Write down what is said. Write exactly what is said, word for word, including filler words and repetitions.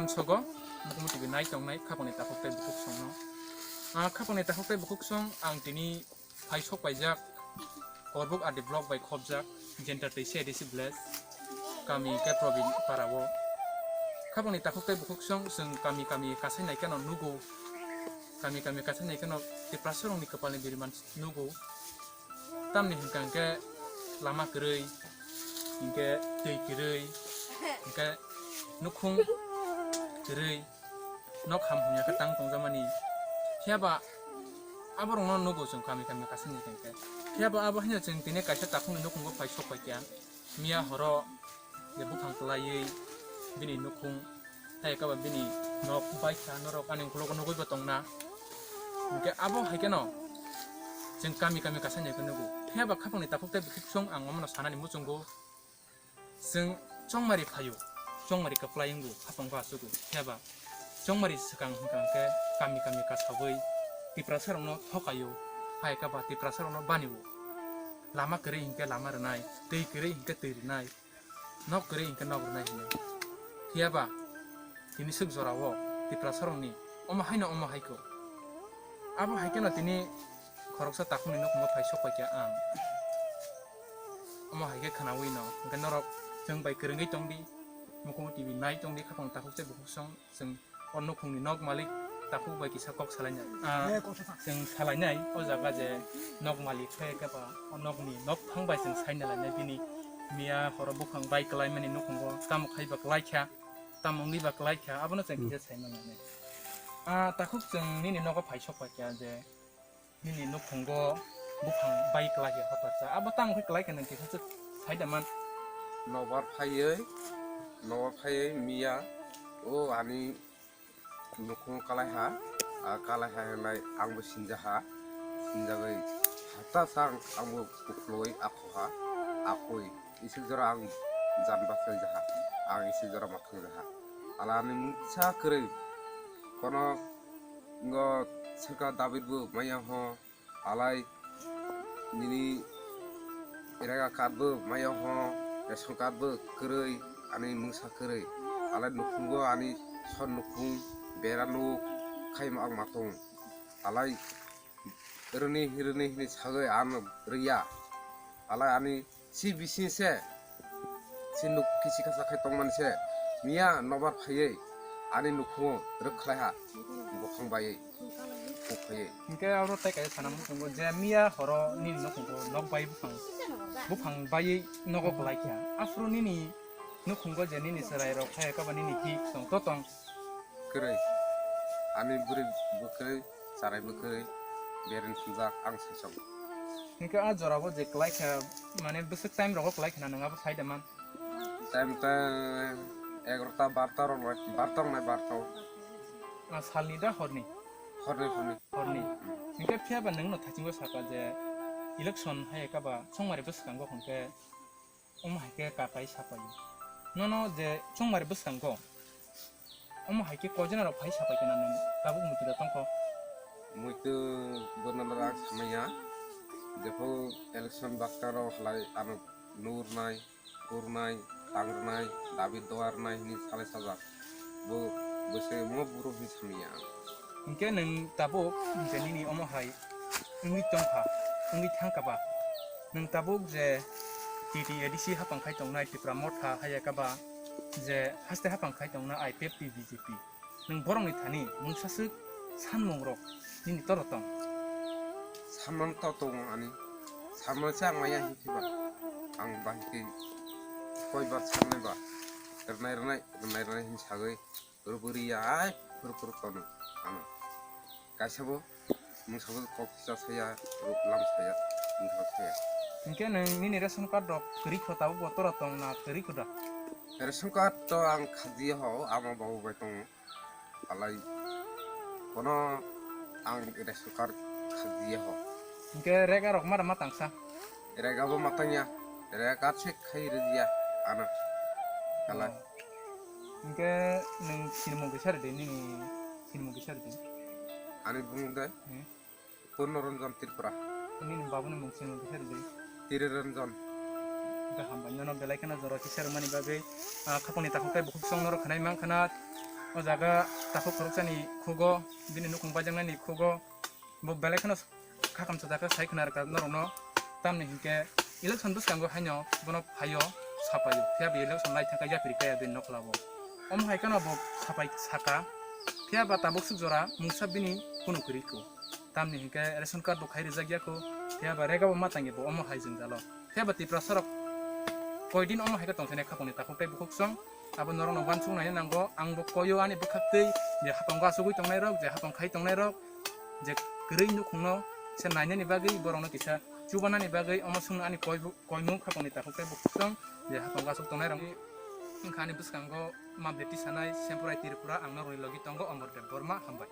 Sogo, Mukumu T V nai tongnai, khapangni takhuk tei bukhuk songno. Ah, khapangni takhuk tei bukhuk song, ang tini phai sok paijak, Korbuk R D block bai khopjak, Jenta tei C I D C village, kami hwnkhe Probin para o. Khapangni takhuk tei bukhuk song, chwng kami kami kasai nai kheno nugo, kami kami kasai nai kheno Tiprasarokni kwpalni biriman nugo. Tamni hwnkha hwnkhe lama kwrwi, hwnkhe twi kwrwi, hwnkhe nukhung kwrwi, nok ham hamya khe tang tongjakmani. Phiya ba aborokno nugo chwng kami kami kasani hwnkhe. Phiya ba abo haino chwng tini kaisa takhukni nukhungo phai sok paikha. Miya horo je buphang kwlaiwi bini nukhung, hai khe ba bini nok baikha, norok ani ukologo nugwi bo tongna. Hwnkhe abo hai kheno chwng kami kami kasani hwnkhe nugo. Phiya ba khapangni takhuk tei bukhuk song ang omono sanani muchungo. Chwng chongmari phaio, chongmari kwplai wngo, khapangbo achugo. Phiya ba chongmari swkang hwnkha hwnkhe kami kami kasawi Tiprasarokno thokaio, hai khe ba Tiprasarokno banio. Lama kwrwi hwnkhe lama rwnai, twi kwrwi hwnkhe twi rwnai, nok kwrwi hwnkhe nok rwnai hwnwi. Phiya ba tini swk jorao Tiprasarokni omo haino omo hai kho. Abo hai kheno tini khoroksa takhukni nukhungo phai sok paikha ang. Omo hai khe khwnawi no, hwnkhe norok chwng bai kwrwngwi tongdi, Mukumu T V nai tongdi, khapang takhuk tei bukhuk song, chwng o nukhungni nok malik takhuk bai kisa kok salainai. Ah, chwng salainai o jaga je nok malik khe khe ba o nokni nokphang bai chwng saina lainai bini miya horo buphang bai kwlaimani nukhungo tamo khai ba kwlai kha, tamo wngwi ba kwlai kha, abono chwng kisa saimannai. Ah, takhuk chwng nini nogo phai sok paikha je nini nukhungo buphang bai kwlai khe hotarsa. Abo tamo khe kwlai khe nwng kisa chwk sai da man. Nobar phaiwi, nobar phaiwi miya o ani nukhungo kalai ha, a kalai ha hinlai angbo sinja ha, sinjagwi hata sang angbo ukloi akho ha, akhoi isik jora ang jan bachai jaha, ang isik jora mathang jaha. Ala ani mungsa kwrwi kono ngo swka David bo maya ho, alai nini rega card bo maya ho, ration card bo kwrwi, ani mungsa kwrwi, alai nukhungo ani son nukhung bera nuk khaima ang matung, alai rwni rwni hini sagwi ano rwya, alai ani si bising se si nuk kisi kasa khai tongmani se miya nobar phaiwi ani nukhungo rwkhlai ha buphang baiwi. Kok phaiwi. Hingke aro tei kaisa sana muchungo je miya horo nini nukhungo nok bai buphang, buphang baiwi nogo kwlai kha. Aphuru nini nukhungo je nini chwrai rok khe kaba nini hik tong to tong. Kwrwi. Ani bwrwi bwkrwi, chwrai bwkrwi, bereng sujak ang saichok. Hingke a jorao je kwlai kha, mane bwswk time rogo kwlai khna nwng abo sai da man. Time ta egarota barta rok lai, barta rok nai barta o. Ah, salni da horni? Horni, horni. Horni. Hingke phiya ba nwng no thachingo saka je election hai kaba chongmari bwskango hingke omo hai khe kakai sapai. Nono je chongmari bwskango omo hai khe koi jona rok phai sapai khe na nwng tabuk muitu da tongkho? Muitu bono rang samaya. Jepho election bwskango halai ano nurnai, kurnai, tangrwnai, dabi doarnai hwnwi salai sajak. Bo bwsai mo buro hwnwi samya ang. Hinkhe nwng tabuk je nini omo hai wngwi tongkha, wngwi thangkha ba? Nwng tabuk je T T A D C hapang khai tongnai Tipra Motha hai khe ba je haste hapang khai tongnai I P F T B J P. Nwng borokni thani mungsa swk sanmung rok nini toro tong? Sanmani to tongo ani. Sanmani se ang maya hinkhe ba. Ang bahai khe koi bar sanmani ba. Rwnai rwnai, rwnai rwnai hin sagwi rwbwrwi ya ai phuru phuru tono ano. Kaisa bo mungsa bo kok kisa saya, lam saya, mungsa saya. Hinkhe nwng nini ration card rok kwrwi kho tabuk bo toro tong na kwrwi kho da? Ration card to ang khajiya ho, ama babu bai tongo. Alai kono ang ration card khajiya ho. Hinkhe rega rok mara ma tangsa? Rega bo ma tangya. Rega card se khai rwya ano. Alai. Oh. Hinkhe nwng sinimung kisa rwdi, nini sinimung kisa rwdi. Ani bumung de? Hmm. Purno Ranjan Tripura. Nini babuni mung sinimung kisa rwdi. Tiri Ranjan. Gaham bai, nono belai kheno jora kisa rwmani bagwi, ah, khapangni takhuk tei bukhuk song norok khanai mang khana. O jaga takhuk khoroksani khugo, bini nukhung baijaknani khugo, bo belai kheno khakamsa jaga sai khna rwkha norokno, tamni hinkhe election bwskango haino bono phaio sapaio, phiya bo election lai thangkha yapri kaya bini nokhlabo. Omo hai kheno bo sapai saka, phiya ba tabuk swk jora mungsa bini kunu kwrwi kho. Tamni hinkhe ration card bo khai rijak ya kho, phiya ba rega bo ma tangya bo omo hai jwngjalo. Phiya ba Tiprasa rok koidin omo hai khe tongthani khapangni takhuk tei bukhuk song. Abo norokno uansuk nai nango, ang bo koyo ani bwkhak twi je hapang asugwi tongnai rok, je hapang khai tongnai rok, je kwrwi nukhungno se nainani bagwi borokno kisa chubanani bagwi omo swngno ani koi bu-, koimung khapangni takhuk tei bukhuk song je hapang asuk tongnai rok. Wngkha ani bwskango Mabeti sanai Sempurai Tripura, ang norokni logi tongo Omor Debbarma, hambai.